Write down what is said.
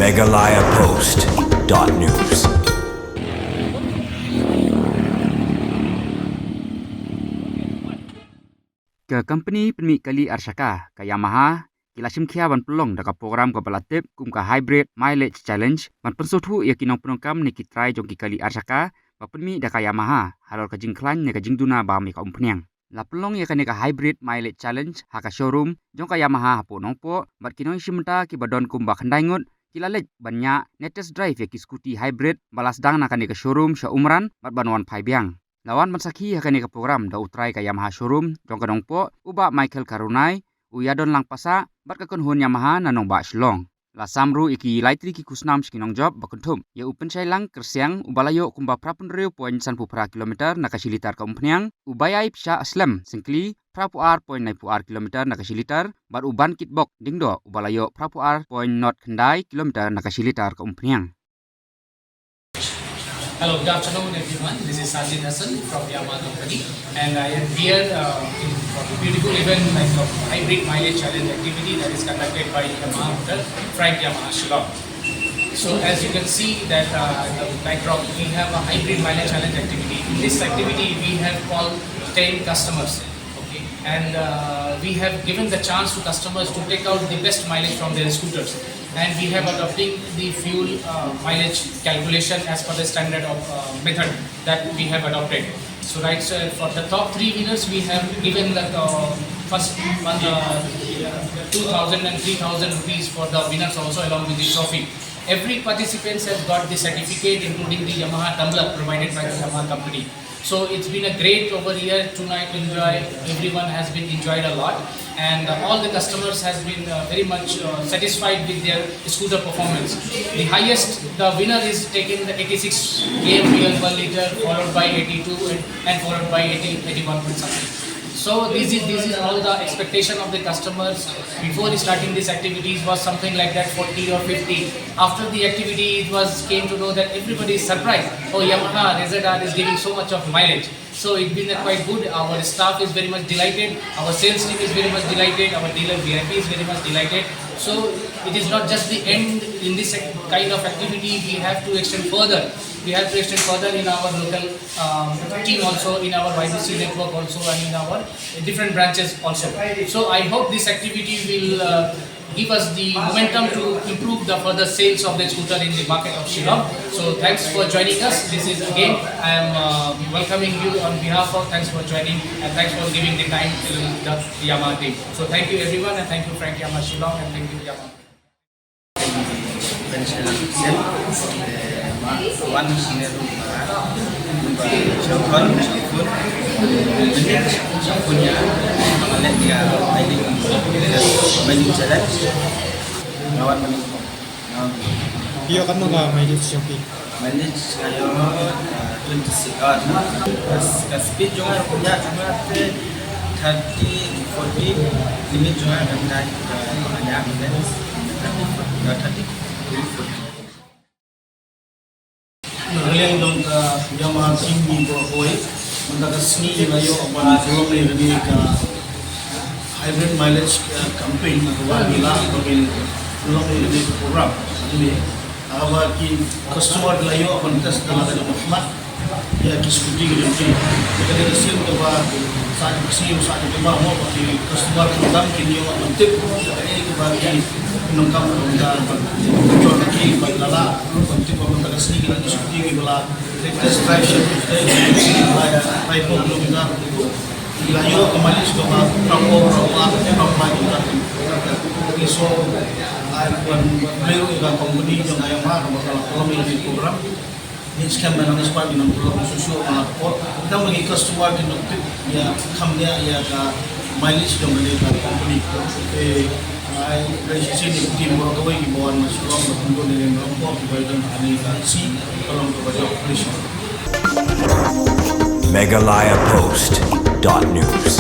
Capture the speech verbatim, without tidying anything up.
Meghalaya Post dot news. Ka company pynmih kali arshaka ka Yamaha ki la shimkhia ban pynlong da ka program kaba la tip kum ka Hybrid Mileage Challenge ban pynsngewthuh ïa ki nongpyndonkam ne ki trai jong ki kali arshaka ba pynmih da ka Yamaha halor ka jingkhlaiñ ne ka jingduna bam ïa ka umphniang. La pynlong ïa kane ka Hybrid Mileage Challenge ha ka showroom jong ka Yamaha hapoh Nongpoh bad ki nongshim bynta kiba don kumba khyndai ngut ki la leit ban ñiah ne test drive ïa ki scooty hybrid ba la sdang na kane ka showroom sha Umran bad ban wan phai biang. La wan ban sakhi ha kane ka program da u trai ka Yamaha showroom jong ka Nongpoh u Bah Michael Karunai, u Ïadon Langpasa bad ka kynhun Yamaha na nongbah Shillong. La sam ruh ïa ki lai tylli ki khusnam sha ki nongjop ba kynthup ïa u Pynshailang Kyrsiang uba la ïoh kumba phra phew hynriew point san phew phra kilometer na ka shi litar ka umphniang, u Baiai Pshah Slem Syngkli phra phew ar point nai phew ar kilometer na ka shi litar bad u Ban Kitbok Diengdoh uba la ïoh phra phew ar point nod khyndai kilometer na ka shi litar ka umphniang. Hello, good afternoon, everyone. This is Sajid Hassan from Yamaha Company, and I am here uh, in, for the beautiful event like of Hybrid Mileage Challenge activity that is conducted by Yamaha Motor, Frank Yamaha Shillong. So as you can see that uh, the backdrop, we have a Hybrid Mileage Challenge activity. In this activity, we have called ten customers. Okay, and uh, we have given the chance to customers to take out the best mileage from their scooters, and we have adopting the fuel uh, mileage calculation as per the standard of uh, method that we have adopted. So right, so for the top three winners, we have given the uh, first one uh, two thousand and three thousand rupees for the winners also, along with the trophy. Every participant has got the certificate, including the Yamaha tumbler provided by the Yamaha company. So it's been a great over here tonight. Enjoy, everyone has been enjoyed a lot, and uh, all the customers has been uh, very much uh, satisfied with their scooter performance. The highest, the winner is taking the eighty-six K M P L per liter, followed by eighty-two and, and followed by eighty, eighty-one point something. So this is this is all the expectation of the customers. Before starting these activities was something like that, forty or fifty. After the activity, it was came to know that everybody is surprised. Oh, Yamaha Razor R is giving so much of mileage. So it's been a quite good. Our staff is very much delighted. Our sales team is very much delighted. Our dealer V I P is very much delighted. So it is not just the end in this kind of activity. We have to extend further. We have to extend further in our local um, team also, in our Y B C network also, and in our different branches also. So I hope this activity will uh, give us the momentum to improve the further sales of the scooter in the market of Shillong. So thanks for joining us. This is again, I am uh, welcoming you on behalf of, thanks for joining and thanks for giving the time to the Yamaha team. So thank you everyone, and thank you Frank Yamaha Shillong, and thank you Yamaha. Ïoh katno ka mileage jong phi? Mileage nga ïoh twenty six, ah, ka speed jong nga, jong nga te thirty, forty, limit jong nga kan kai ka nya minutes, thirty, forty, thirty, forty. Nga liang dong ka Yamaha team ni bro boy. Mynta ka sngi la ïoh ban pynlong ïa kane ka hybrid mileage campaign, ka wan ila ba pynlong ïa kane ka program. Kaba ki customer ki la ïoh ban test da la ka jong ka khmat ïa ki scooty ki jong ki. Ïa ka dei ka sien kaba sa ka sien sa ka jong ba mo ba ki customer khamtam kin ïoh ban tip ïa kaei kaba ki nongkam ban ka ban jor ki ban lala ban tip ban ka sien ki la ki scooty ki ba la test drive sha ki ba la ïa rai kilometer. Ila ïoh ka mileage kaba phraphew, phraphew, phraphew. Ngi sngewbha ban blei ïa ka company jong ka Yamaha kaba ka la pynlong ïa kane ka program. Ngi skhem ba nang ïa spah ngi nang pynlong shuh shuh ha la ka por. Tang ba ngi customer ki nang tip ïa kham ïa ïa ka mileage jong kane ka company. Te ai blei shisien ïa ka team baroh kawei kiba wan na Shillong ban pynlong ïa kane ka por kiba ïadon bad kane ka sngi ka long kaba jop. Blei shisien. Meghalaya Post dot news.